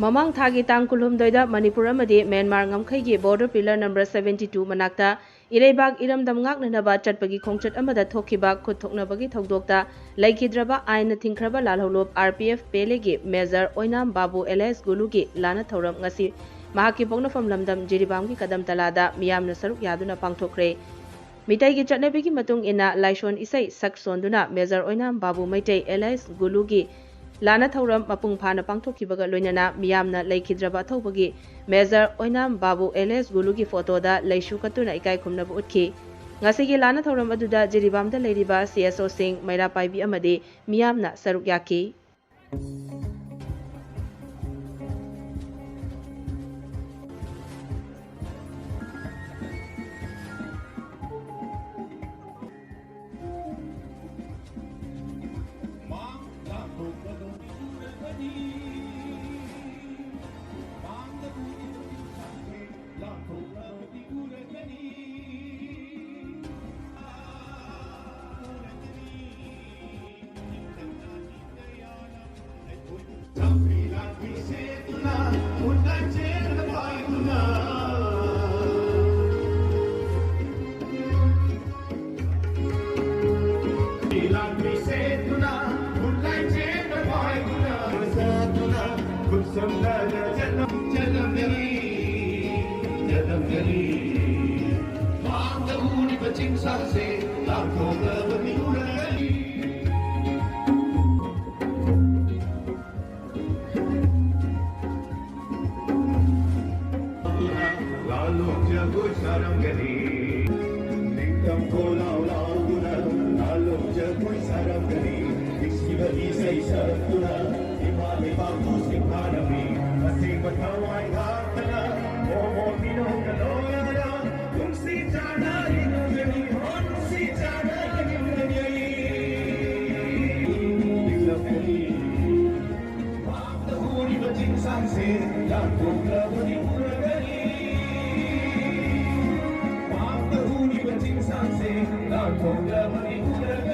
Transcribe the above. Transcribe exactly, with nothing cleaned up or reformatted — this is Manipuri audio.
ꯃꯃꯥꯡ ꯊꯥꯒꯤ ꯇꯥꯡ ꯀꯨꯟꯍꯨꯝꯗꯣꯏꯗ ꯃꯅꯤꯄꯨꯔ ꯑꯃꯗꯤ Myanmar ꯉꯝꯈꯩꯒꯤ border pillar number seventy two ꯃꯅꯥꯛꯇ ꯏꯔꯩꯕꯥꯛ ꯏꯔꯝꯗꯝ ꯉꯥꯛꯅꯅꯕ ꯆꯠꯄꯒꯤ ꯈꯣꯡꯆꯠ ꯑꯃꯗ ꯊꯣꯛꯈꯤꯕ ꯈꯨꯠ ꯊꯣꯛꯅꯕꯒꯤ ꯊꯧꯗꯣꯛꯇ ꯂꯩꯈꯤꯗ꯭ꯔꯕ ꯑꯥꯏꯟꯅ ꯊꯤꯡꯈ꯭ꯔꯕ ꯂꯥꯜꯍꯧꯂꯨꯞ R P F ꯄꯦꯂꯦꯒꯤ Major ꯑꯣꯏꯅꯥꯝ ꯕꯥꯕꯨ alias ꯒꯨꯂꯨꯒꯤ ꯂꯥꯟꯅ ꯊꯧꯔꯝ ꯉꯁꯤ ꯃꯍꯥꯛꯀꯤ ꯄꯣꯛꯅꯐꯝ ꯂꯝꯗꯝ ꯖꯤꯔꯤꯕꯥꯝꯒꯤ ꯀꯗꯝ ꯇꯂꯥꯗ ꯃꯤꯌꯥꯝꯅ ꯁꯔꯨꯛ ꯌꯥꯗꯨꯅ ꯄꯥꯡꯊꯣꯛꯈ꯭ꯔꯦ꯫ ꯃꯤꯇꯩꯒꯤ ꯆꯠꯅꯕꯤꯒꯤ ꯃꯇꯨꯡ ꯏꯟꯅ ꯂꯥꯏꯁꯣꯟ ꯏꯁꯩ ꯁꯛ ꯁꯣꯟꯗꯨꯅ Major ꯑꯣꯏꯅꯥꯝ ꯕꯥꯕꯨ ꯃꯩꯇꯩ alias ꯒꯨꯂꯨꯒꯤ ꯂꯥꯟꯅ ꯊꯧꯔꯝ ꯃꯄꯨꯡ ꯐꯥꯅ ꯄꯥꯡꯊꯣꯛꯈꯤꯕꯒ ꯂꯣꯏꯅꯅ ꯃꯤꯌꯥꯝꯅ ꯂꯩꯈꯤꯗ꯭ꯔꯕ ꯑꯊꯧꯕꯒꯤ Major ꯑꯣꯏꯅꯥꯝ ꯕꯥꯕꯨ alias ꯒꯨꯂꯨꯒꯤ ꯐꯣꯇꯣꯗ ꯂꯩꯁꯨ ꯀꯠꯇꯨꯅ ꯏꯀꯥꯏ ꯈꯨꯝꯅꯕ ꯎꯠꯈꯤ꯫ ꯉꯁꯤꯒꯤ ꯂꯥꯟꯅ ꯊꯧꯔꯝ ꯑꯗꯨꯗ ꯖꯤꯔꯤꯕꯥꯝꯗ ꯂꯩꯔꯤꯕ C S O ꯁꯤꯡ, ꯃꯩꯔꯥ ꯄꯥꯏꯕꯤ ꯑꯃꯗꯤ ꯃꯤꯌꯥꯝꯅ ꯁꯔꯨꯛ ꯌꯥꯈꯤ꯫ ꯂꯥꯜꯂꯣꯡ ꯖꯒꯣꯏ ꯁꯥꯔꯝꯒꯅꯤ꯫ ꯅꯤꯡꯇꯝ ꯀꯣꯂꯥꯎ ꯂꯥꯎꯗꯨꯅ ꯂꯥꯜꯂꯣꯡ ꯖꯒꯣꯏ ꯁꯥꯔꯝꯒꯅꯤ꯫ ꯅꯨꯡꯁꯤꯕꯒꯤ ꯏꯁꯩ ꯁꯛꯇꯨꯅ ꯏꯃꯥ ꯂꯩꯕꯥꯛꯄꯨ ꯁꯤꯡꯊꯥꯔꯝꯃꯤ꯫ ꯑꯁꯦꯡꯕ ꯊꯋꯥꯏ ꯉꯥꯛꯇꯅ ꯃꯣꯃꯣ ꯃꯤꯅꯧꯅ ꯂꯣꯏꯅꯅ ꯅꯨꯡꯁꯤ ꯆꯥꯟꯅ ꯍꯤꯡꯒꯅꯤ꯫ ꯍꯣ ꯅꯨꯡꯁꯤ ꯆꯥꯟꯅ ꯍꯤꯡꯒꯅꯤ꯫ ꯍꯤꯡꯂꯛꯀꯅꯤ꯫ ꯄꯥꯞꯇ ꯍꯨꯔꯤꯕ ꯆꯤꯡꯁꯥꯡꯁꯦ ꯂꯥꯟꯊꯣꯛꯂꯕꯗꯤ ꯎꯔꯒꯅꯤ꯫ ꯄꯥꯞꯇ ꯍꯨꯔꯤꯕ ꯆꯤꯡꯁꯥꯡꯁꯦ ꯂꯥꯟꯊꯣꯛꯂꯕꯗꯤ ꯎꯔꯒꯅꯤ꯫